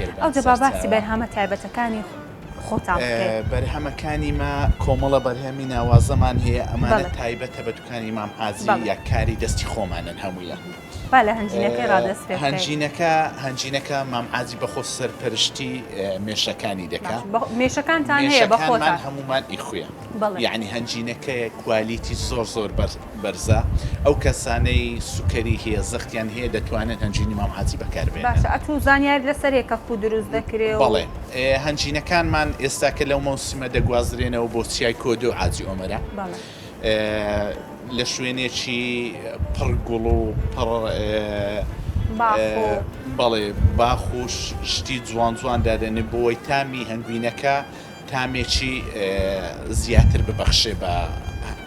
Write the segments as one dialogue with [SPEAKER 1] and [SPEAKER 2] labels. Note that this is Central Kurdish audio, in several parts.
[SPEAKER 1] بەخێر بێن
[SPEAKER 2] ئەوجا با باسی
[SPEAKER 1] سەرچاوە.
[SPEAKER 2] بەرهەمە تایبەتەکانی خۆتان بکەین.
[SPEAKER 1] بەرهەمەکانی مە کۆمەڵە بەرهەمی ناوازەمان هەیە ئەمانە
[SPEAKER 2] بەڵێ.
[SPEAKER 1] تایبەتە بە دوکانی مام حاجی
[SPEAKER 2] بەڵێ.
[SPEAKER 1] یا کاری دەستی خۆمانن هەموویان.
[SPEAKER 2] با لە هەنجینەکەی ڕا دەست پێ بکەین.
[SPEAKER 1] هەنجینەکە هەنجینەکە مام حاجی بەخۆ سەرپەرشتی مێشەکانی دەکا.
[SPEAKER 2] باشە بە مێشەکانتان هەیە بە
[SPEAKER 1] مێشەکانمان
[SPEAKER 2] خۆتان.
[SPEAKER 1] هەموومان ئی خویە.
[SPEAKER 2] بەڵێ.
[SPEAKER 1] یەعنی هەنجینەکە quality زۆر زۆر بەرزە ئەو کەسانەی سوکەری هەیە زەختیان هەیە دەتوانن هەنجینی مام حاجی بەکار بێنن.
[SPEAKER 2] باشە ئەتوو زانیاریت لەسەر هەیە کە کوو دروست دەکرێ و.
[SPEAKER 1] بەڵێ هەنجینەکانمان ئێستاکە لەو مەوسمە دەگوازرێنەوە بۆ چیای کۆدۆ حاجی ئۆمەرە
[SPEAKER 2] بەڵێ.
[SPEAKER 1] لە شوێنێکی پڕ گوڵ و پڕ
[SPEAKER 2] باخ و.
[SPEAKER 1] بەڵێ باخ و شتی جوان جوان دادەنێ بۆی تامی هەنگوینەکە تامێکی زیاتر ببەخشێ بە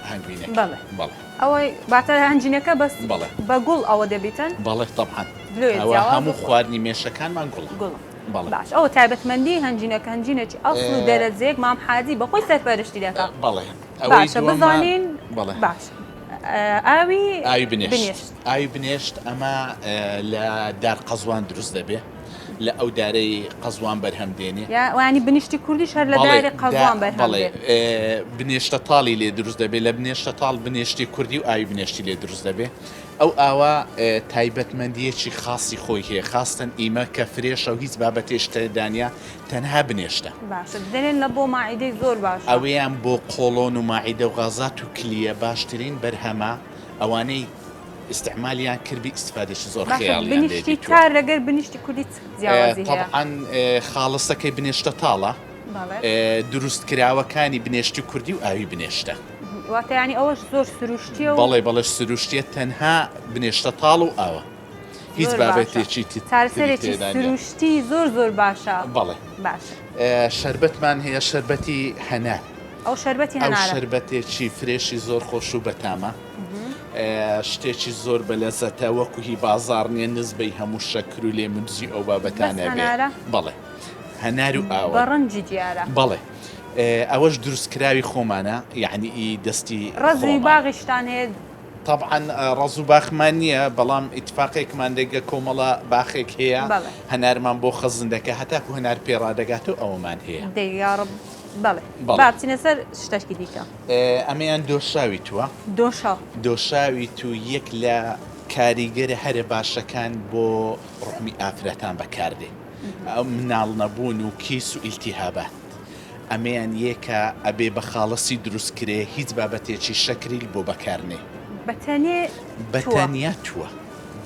[SPEAKER 1] هەنگوینەکە.
[SPEAKER 2] بەڵێ.
[SPEAKER 1] بەڵێ.
[SPEAKER 2] ئەوەی واتە هەنجینەکە بەس
[SPEAKER 1] بەڵێ.
[SPEAKER 2] بە گوڵ ئەوە دەبیتن؟
[SPEAKER 1] بەڵێ تەبعەن.
[SPEAKER 2] لۆیە
[SPEAKER 1] ئەوە
[SPEAKER 2] جیاواز
[SPEAKER 1] هەموو
[SPEAKER 2] و خۆش.
[SPEAKER 1] خواردنی مێشەکانمان گوڵە.
[SPEAKER 2] گوڵە.
[SPEAKER 1] بەڵێ.
[SPEAKER 2] باش ئەوە تایبەتمەندی هەنجینەکە هەنجینێکی ئەسڵ و دەرەجەیەک مام حاجی بە خۆی سەرپەرشتی دەکا.
[SPEAKER 1] بەڵێ. ئەوەی
[SPEAKER 2] باشە
[SPEAKER 1] دووەمە
[SPEAKER 2] بزانین
[SPEAKER 1] بەڵێ.
[SPEAKER 2] باش ئاوی
[SPEAKER 1] ئاوی بنێشت.
[SPEAKER 2] بنێشت.
[SPEAKER 1] ئاوی بنێشت ئەمە لە دار قەزوان دروست دەبێ. لە ئەو دارەی قەزوان بەرهەم دێنێ.
[SPEAKER 2] یا وانی بنیشتی کوردیش هەر لە داری قەزوان بەرهەم
[SPEAKER 1] بەڵێ بنێشتە تاڵی لێ دروست دەبێ لە بنێشتە تاڵ بنێشتی کوردی و ئاوی بنێشتی لێ دروست دەبێ ئەو ئاوە تایبەتمەندیەکی خاصی خۆی هەیە خاستن ئیمە کە fresh ە و هیچ بابەتێش تێدانە تەنها بنێشتە.
[SPEAKER 2] باشە دەرێن لە بۆ ماعیدەی زۆر باشە.
[SPEAKER 1] ئەوەیان بۆ قۆڵۆن و ماعیدە و غازات و کلیە باشترین بەرهەمە ئەوانەی ئیستعمالیان کردبی ئیستفادەکی زۆر
[SPEAKER 2] باشە
[SPEAKER 1] خەیاڵیان لێ
[SPEAKER 2] بنیشتی
[SPEAKER 1] دیتووە.
[SPEAKER 2] تار لەگەر بنیشتی کوردی چ جیاوازی هەیە؟
[SPEAKER 1] تەبعەن خاڵسەکەی بنێشتە تاڵە
[SPEAKER 2] بەڵێ.
[SPEAKER 1] دروستکراوەکانی بنێشتی کوردی و ئاوی بنێشتە.
[SPEAKER 2] واتە یانی ئەوەش زۆر سروشتیە و.
[SPEAKER 1] بەڵێ بەڵێ سروشتیە تەنها بنێشتە تاڵ و ئاوە هیچ
[SPEAKER 2] زۆر باشە
[SPEAKER 1] بابەتێکی تری
[SPEAKER 2] چارەسەرێکی
[SPEAKER 1] تێدا نیە.
[SPEAKER 2] سروشتی زۆر زۆر باشە.
[SPEAKER 1] بەڵێ.
[SPEAKER 2] باشە.
[SPEAKER 1] شەربەتمان هەیە شەربەتی هەنار.
[SPEAKER 2] ئەو شەربەتی
[SPEAKER 1] ئەو
[SPEAKER 2] هەنارە.
[SPEAKER 1] شەربەتێکی fresh ی زۆر خۆش و بەتامە. شتێکی زۆر بەلەزەتە وەکو هی بازاڕ نیە نزبەی هەموو شەکر و لێمدزی ئەو
[SPEAKER 2] بەس
[SPEAKER 1] بابەتانە بێ
[SPEAKER 2] هەنارە؟
[SPEAKER 1] بەڵێ هەنار و
[SPEAKER 2] بە
[SPEAKER 1] ئاوە
[SPEAKER 2] ڕەنجی دیارە.
[SPEAKER 1] بەڵێ ئەوەش دروستکراوی خۆمانە یەعنی ئی دەستی
[SPEAKER 2] ڕەزی
[SPEAKER 1] خۆمانە.
[SPEAKER 2] باغیشتان هەیە؟
[SPEAKER 1] تەبعەن ڕەز و باخمان نییە بەڵام ئیتفاقێکمان دەگە کۆمەڵە باخێک هەیە
[SPEAKER 2] بەڵێ.
[SPEAKER 1] هەنارمان بۆ خەزن دەکا هەتاکو هەنار پێ ڕادەگات و ئەوەمان هەیە.
[SPEAKER 2] دەی یاڕەب بەڵێ
[SPEAKER 1] بەڵێ.
[SPEAKER 2] با بچینە سەر شتەکی دیکە.
[SPEAKER 1] ئەمەیان دۆشاوی تووە.
[SPEAKER 2] دۆشاو.
[SPEAKER 1] دۆشاوی توو یەک لە کاریگەرە هەرە باشەکان بۆ ڕوحمی ئافرەتان بەکاردێ مناڵ نەبوون و کیس و ئیلتیهابات ئەمەیان یەکە ئەبێ بە خاڵسی دروست کرێ هیچ بابەتێکی شەکریل بۆ بەکار نێ.
[SPEAKER 2] بە تەنێ
[SPEAKER 1] بە
[SPEAKER 2] تووە.
[SPEAKER 1] تەنیا تووە.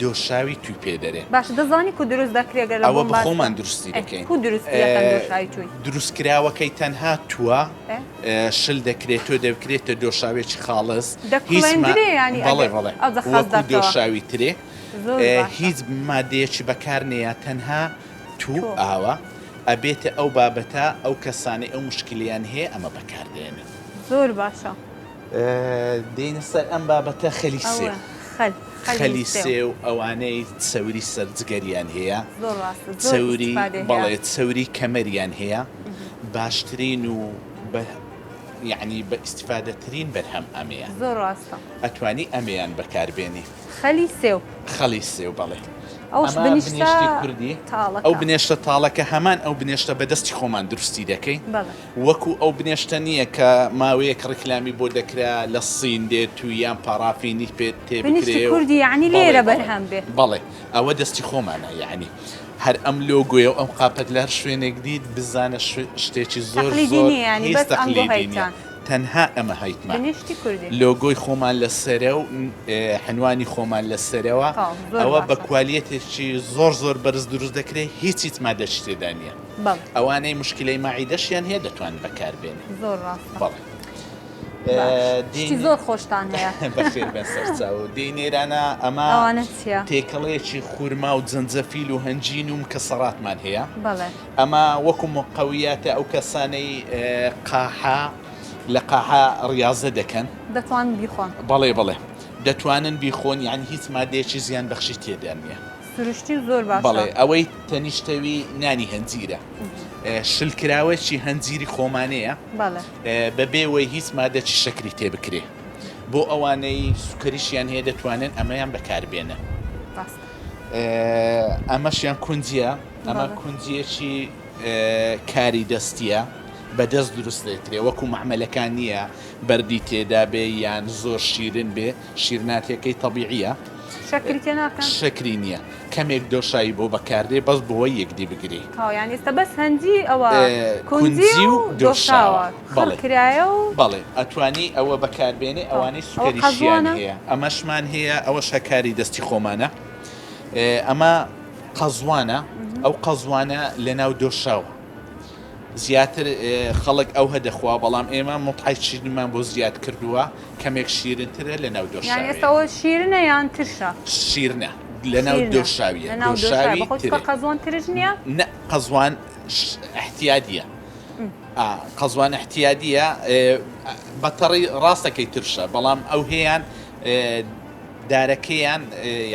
[SPEAKER 1] دۆشاوی تووی پێ دەرێن.
[SPEAKER 2] باشە دەزانی کو دروست دەکرێ گەر لە
[SPEAKER 1] ئەوە
[SPEAKER 2] بۆم
[SPEAKER 1] بە
[SPEAKER 2] باس
[SPEAKER 1] خۆمان دروستی
[SPEAKER 2] ئەی
[SPEAKER 1] دەکەین.
[SPEAKER 2] کو دروستی دەکەن دۆشاوی تووی؟
[SPEAKER 1] دروستکراوەکەی تەنها تووە.
[SPEAKER 2] ئێ.
[SPEAKER 1] شل دەکرێت تۆ دەکرێتە دۆشاوێکی خاڵس هیچ ما
[SPEAKER 2] دەکوڵێندرێ یانی
[SPEAKER 1] بەڵێ
[SPEAKER 2] ئەگەر
[SPEAKER 1] بەڵێ
[SPEAKER 2] ئەوجا خاس
[SPEAKER 1] وەکو
[SPEAKER 2] دەبتەوە.
[SPEAKER 1] دۆشاوی ترێ
[SPEAKER 2] زۆر باشە.
[SPEAKER 1] هیچ مادەیەکی بەکار نێیە تەنها توو
[SPEAKER 2] توو.
[SPEAKER 1] ئاوە ئەبێتە ئەو بابەتە ئەو کەسانەی ئەو موشکیلەیان هەیە ئەمە بەکار دێنن.
[SPEAKER 2] زۆر باشە.
[SPEAKER 1] دێینە سەر ئەم بابەتە خەلی
[SPEAKER 2] ئەوە
[SPEAKER 1] سێو.
[SPEAKER 2] خەل خەلی
[SPEAKER 1] خەلی
[SPEAKER 2] سێو.
[SPEAKER 1] سێو ئەوانەی چەوری سەر جگەریان هەیە
[SPEAKER 2] زۆر ڕاستە زۆر
[SPEAKER 1] چەوری
[SPEAKER 2] ئیستفادەی هەیە.
[SPEAKER 1] بەڵێ چەوری کەمەریان هەیە باشترین و بە یەعنی بە ئیستفادەترین بەرهەم ئەمەیە.
[SPEAKER 2] زۆر ڕاستە.
[SPEAKER 1] ئەتوانی ئەمەیان بەکار بێنی.
[SPEAKER 2] خەلی سێو.
[SPEAKER 1] خەلی سێو بەڵێ.
[SPEAKER 2] ئەوش
[SPEAKER 1] ئەمە
[SPEAKER 2] بنیشتە
[SPEAKER 1] بنێشتی کوردی
[SPEAKER 2] تاڵەکە.
[SPEAKER 1] ئەو بنێشتە تاڵەکە هەمان ئەو بنێشتە بە دەستی خۆمان دروستی دەکەین.
[SPEAKER 2] بەڵێ.
[SPEAKER 1] وەکو ئەو بنێشتە نییە کە ماوەیەک ڕیکلامی بۆ دەکرا لە سین دێت و یان پاڕافینی پێ تێ
[SPEAKER 2] بنیشتی
[SPEAKER 1] بکرێ و
[SPEAKER 2] کوردی یەعنی
[SPEAKER 1] بەڵێ
[SPEAKER 2] لێرە
[SPEAKER 1] بەڵێ
[SPEAKER 2] بەرهەم بێ.
[SPEAKER 1] بەڵێ ئەوە دەستی خۆمانە یەعنی هەر ئەم لۆگۆیە و ئەم قاپەت لە هەر شوێنێک دیت بزانە شتێکی زۆر
[SPEAKER 2] تەقلیدی
[SPEAKER 1] زۆر
[SPEAKER 2] نییە یانی
[SPEAKER 1] هیچ
[SPEAKER 2] بەس ئەنگۆ
[SPEAKER 1] تەقلیدی نییە
[SPEAKER 2] هەیتان.
[SPEAKER 1] تەنها ئەمە هەیتمان
[SPEAKER 2] بنیشتی کوردی.
[SPEAKER 1] لۆگۆی خۆمان لەسەرە و حنوانی خۆمان لەسەرەوە
[SPEAKER 2] تەواو زۆر
[SPEAKER 1] ئەوە بە
[SPEAKER 2] باشە.
[SPEAKER 1] کوالێتێکی زۆر زۆر بەرز دروست دەکرێت هیچ هیچ مادەشی تێدا نییە.
[SPEAKER 2] بەڵێ.
[SPEAKER 1] ئەوانەی موشکیلەی مەعیدەشیان هەیە دەتوانن بەکار بێنن.
[SPEAKER 2] زۆر ڕاستە.
[SPEAKER 1] بەڵێ.
[SPEAKER 2] باش. شتی
[SPEAKER 1] دێین
[SPEAKER 2] زۆر خۆشتان هەیە.
[SPEAKER 1] بەخێر بێن سەرچاو. دێین ئێرانە ئەمە
[SPEAKER 2] ئەوانە چییە؟
[SPEAKER 1] تێکەڵەیەکی خورما و جەنجەفیل و هەنجین و مکەسەراتمان هەیە.
[SPEAKER 2] بەڵێ.
[SPEAKER 1] ئەمە وەکو مقەویاتە ئەو کەسانەی قاحە لە قاحە ڕیازە دەکەن.
[SPEAKER 2] دەتوانن بیخۆن.
[SPEAKER 1] بەڵێ بەڵێ دەتوانن بیخۆن یانی هیچ مادەیەکی زیان بەخشی تێدا نییە.
[SPEAKER 2] سروشتی و زۆر باشە.
[SPEAKER 1] بەڵێ ئەوەی تەنیشتەوی نانی هەنجیرە شلکراوەکی هەنجیری خۆمانەیە
[SPEAKER 2] بەڵێ.
[SPEAKER 1] بەبێ وەی هیچ مادەکی شەکری تێ بکرێ بۆ ئەوانەی سوکەریشیان هەیە دەتوانن ئەمەیان بەکاربێنن.
[SPEAKER 2] ڕاستە.
[SPEAKER 1] ئەمەشیان کونجیە ئەمە کونجیەکی کاری دەستیە بە دەست دروست دەکرێ وەکو مەعمەلەکان نییە بەردی تێدا بێ یان زۆر شیرن بێ شیرناتەکەی تەبیعیە
[SPEAKER 2] شەکری تێ ناکەن؟
[SPEAKER 1] شەکری نییە کەمێک دۆشاوی بۆ بەکاردێ بەس بۆوەی یەکدی بگری.
[SPEAKER 2] تەواو یانی ئێستا بەس هەنجی ئەوە کونجی و دۆشاوە خڕ کرایە و.
[SPEAKER 1] بەڵێ ئەتوانی ئەوە بەکاربێنێ ئەوانەی سوکەریشیان هەیە ئەمەشمان هەیە ئەوەش هەر کاری دەستی خۆمانە ئەمە قەزوانە ئەو قەزوانە لەناو دۆشاو زیاتر خەڵک ئەوه دەخوا بەڵام ئێمە متعەی شیرینمان بۆ زیاد کردووە کەمێک شیرنترە لەناو
[SPEAKER 2] یانی دۆشاوێ. ئێستا ئەوە شیرنە یان ترشە؟
[SPEAKER 1] شیرنە لەناو
[SPEAKER 2] شیرنە
[SPEAKER 1] دۆشاویە
[SPEAKER 2] لەناو دۆشاوی
[SPEAKER 1] دۆشاوی
[SPEAKER 2] بەخۆی چونکە
[SPEAKER 1] ترێ.
[SPEAKER 2] قەزوان ترش نییە؟
[SPEAKER 1] نە قەزوان ئیحتیادیە ئا قەزوان ئیحتیادیە بە تەڕی ڕاستەکەی ترشە بەڵام ئەو هەیان دارەکەیان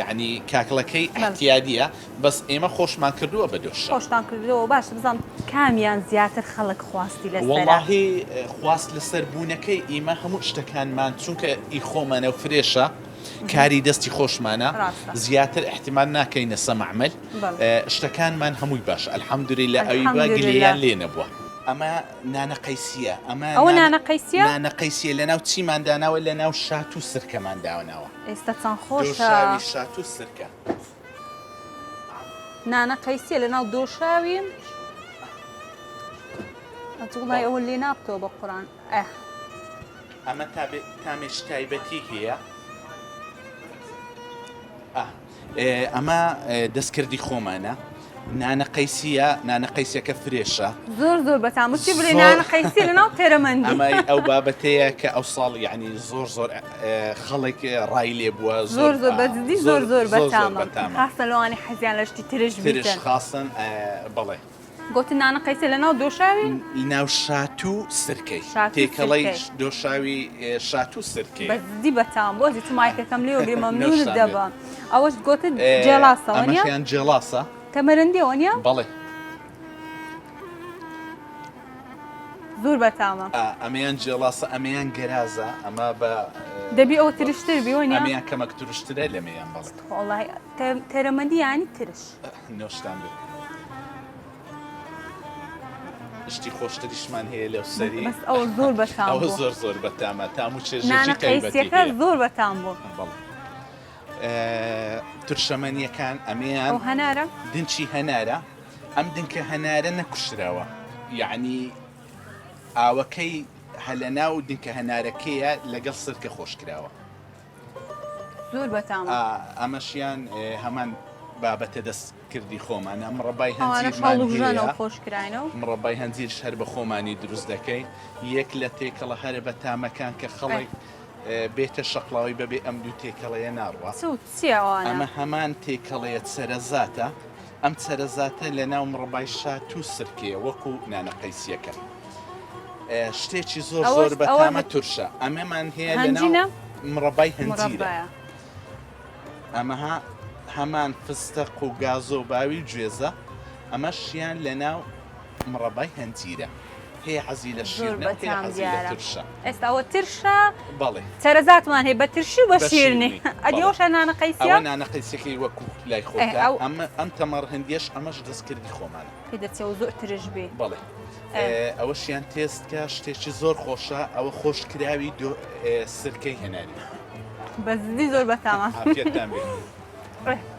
[SPEAKER 1] یانی کاکڵەکەی
[SPEAKER 2] بەڵێ.
[SPEAKER 1] ئیحتیادیە بەس ئێمە خۆشمان کردووە بە دۆشاو.
[SPEAKER 2] خۆشتان کردووە باشە بزانم کامیان زیاتر خەڵک خواستی لەسەرە؟
[SPEAKER 1] وەڵاهی خواست لەسەر بوونەکەی ئیمە هەموو شتەکانمان چونکە ئی خۆمانە و fresh ە کاری دەستی خۆشمانە
[SPEAKER 2] ڕاستە.
[SPEAKER 1] زیاتر ئیحتیمال ناکەینە سە مەعمەل
[SPEAKER 2] بەڵێ.
[SPEAKER 1] شتەکانمان هەمووی باشە الحمدللە ئەوی بە
[SPEAKER 2] الحمدللە.
[SPEAKER 1] گلەیان لێ نەبووە. ئەمە نانە قەیسیە ئەمە
[SPEAKER 2] ئەوە نانە قەیسیە؟
[SPEAKER 1] نانە قەیسیە لەناو چیمان داناوە لەناو شات و سرکەمان داناوە.
[SPEAKER 2] ئێستا چەند خۆشە.
[SPEAKER 1] دۆشاوی شات و سرکە.
[SPEAKER 2] نانە قەیسیە لەناو دۆشاوی ئەتوڵای ئەوە لێ نابتەوە بە قوران ئە.
[SPEAKER 1] ئەمە تامێکی تایبەتی هەیە ئەمە دەستکردی خۆمانە نانە قەیسیە نانە قەیسەکە fresh ە
[SPEAKER 2] زۆر زۆر بەتام چی بڵێ نانە قەیسی لەناو تێرەمەندی
[SPEAKER 1] ئەمە ئەو بابەتەیە کە ئەو ساڵ یعنی زۆر زۆر خەڵک ڕای لێ بووە
[SPEAKER 2] زۆر زۆر بەجدی زۆر زۆر بەتامە خاستە لەوانی حەزیان لە شتی ترش
[SPEAKER 1] ترش خاستن بەڵێ
[SPEAKER 2] گوتن نانە قەیسە لەناو دۆشاوی
[SPEAKER 1] ناو شات و سرکەی تێکەڵی دۆشاوی شات و سرکەی
[SPEAKER 2] بەجدی بەتام بۆ تو مایکەکەم لێ وەگری مەمنونت دەبم ئەوەش گوتت جێڵاسە وەنیە
[SPEAKER 1] ئەمەشیان جێڵاسە
[SPEAKER 2] تەمەرەندیە وەنیە
[SPEAKER 1] بەڵێ
[SPEAKER 2] زۆر بەتامە.
[SPEAKER 1] ئەمەیان جێڵاسە ئەمەیان گەرازە ئەمە بە
[SPEAKER 2] دەبی ئەوە ترشتر بی وەنیە
[SPEAKER 1] ئەمەیان کەمەک ترشترە لەمەیان بەڵێ
[SPEAKER 2] وەڵای تێرەمەندی یانی ترش
[SPEAKER 1] نۆشتان بێ شتی خۆشتریشمان هەیە لەو سەری
[SPEAKER 2] بەس ئەوە زۆر بەتام
[SPEAKER 1] ئەوە زۆر زۆر بەتامە تام و چێژێکی
[SPEAKER 2] نانە
[SPEAKER 1] تایبەتی
[SPEAKER 2] قەیسیەکە
[SPEAKER 1] هەیە
[SPEAKER 2] زۆر بەتام بوو
[SPEAKER 1] بەڵێ ترشەمەنیەکان ئەمەیان
[SPEAKER 2] ئەو هەنارە
[SPEAKER 1] دنچی هەنارە ئەم دنکە هەنارە نەکوشراوە یەعنی ئاوەکەی هەلەناو دنکە هەنارەکەیە لەگەڵ سرکە خۆش کراوە.
[SPEAKER 2] زۆر بەتامە.
[SPEAKER 1] ئەمەشیان هەمان بابەتە دەست کردی خۆمانە مڕەبای
[SPEAKER 2] ئەوانەش
[SPEAKER 1] هەنجیرمان
[SPEAKER 2] هەڵوژەنەوە
[SPEAKER 1] هەیە
[SPEAKER 2] خۆش کراینەوە.
[SPEAKER 1] مڕەبای هەنجیرش هەر بە خۆمانی دروست دەکەین یەک لە تێکەڵە هەرە بەتامەکان کە خەڵک بێتە شەقڵاوەی بەبێ ئەم دوو تێکەڵەیە ناڕوا.
[SPEAKER 2] چ و چیە ئەوانە؟
[SPEAKER 1] ئەمە هەمان تێکەڵەیە چەرەزاتە ئەم چەرەزاتە لە ناو مڕەبای شات و سرکەیە وەکو نانە قەیسیەکە شتێکی زۆر زۆر بەتامە ترشە ئەمەمان هەیە لە ناو مڕەبای هەنجیرە ئەمەها هەمان فستەق و گازۆ باوی گوێزە ئەمەشیان لە ناو مڕەبای هەنجیرە هەیە حەزی لە شیرنە و هەیە حەزی لە ترشە.
[SPEAKER 2] ئێستا ئەوە ترشە؟
[SPEAKER 1] بەڵێ.
[SPEAKER 2] چەرەزاتمان هەیە بە ترشی و بە شیرنی. ئەدی ئەوەشە نانە قەیسیە؟
[SPEAKER 1] ئەوە نانە قەیسیەکەی وەکو لای خۆتە. ئەمە ئەم تەمەڕ هندیەش ئەمەش دەستکردی خۆمانە.
[SPEAKER 2] پێ دەچێ ئەوە زۆر ترش بێ.
[SPEAKER 1] بەڵێ. ئەوەشیان تێست کە شتێکی زۆر خۆشە ئەوە خۆشکراوی سرکەی هەناری.
[SPEAKER 2] بە جدی زۆر بەتامە.
[SPEAKER 1] عافیەتتان بێ.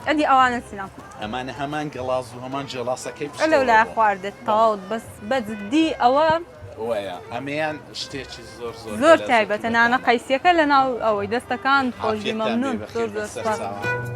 [SPEAKER 2] ئەدی ئەوانە چنە؟
[SPEAKER 1] ئەمانە هەمان گەڵاز و هەمان جێڵاسەکەی پشتەوە
[SPEAKER 2] لەو لای
[SPEAKER 1] بوو.
[SPEAKER 2] خواردت تەواو بەس بە جدی ئەوە
[SPEAKER 1] وایە ئەمەیان شتێکی زۆر زۆر
[SPEAKER 2] زۆر
[SPEAKER 1] بەلەزەت و
[SPEAKER 2] تایبەتە نانە
[SPEAKER 1] بەتامە.
[SPEAKER 2] قەیسیەکە لەناو ئەوەی دەستەکانت خۆش بی
[SPEAKER 1] عافیەتتان بێ
[SPEAKER 2] مەمنون
[SPEAKER 1] بەخێر
[SPEAKER 2] زۆر
[SPEAKER 1] بێن
[SPEAKER 2] زۆر سوپاس.
[SPEAKER 1] سەرچاوان.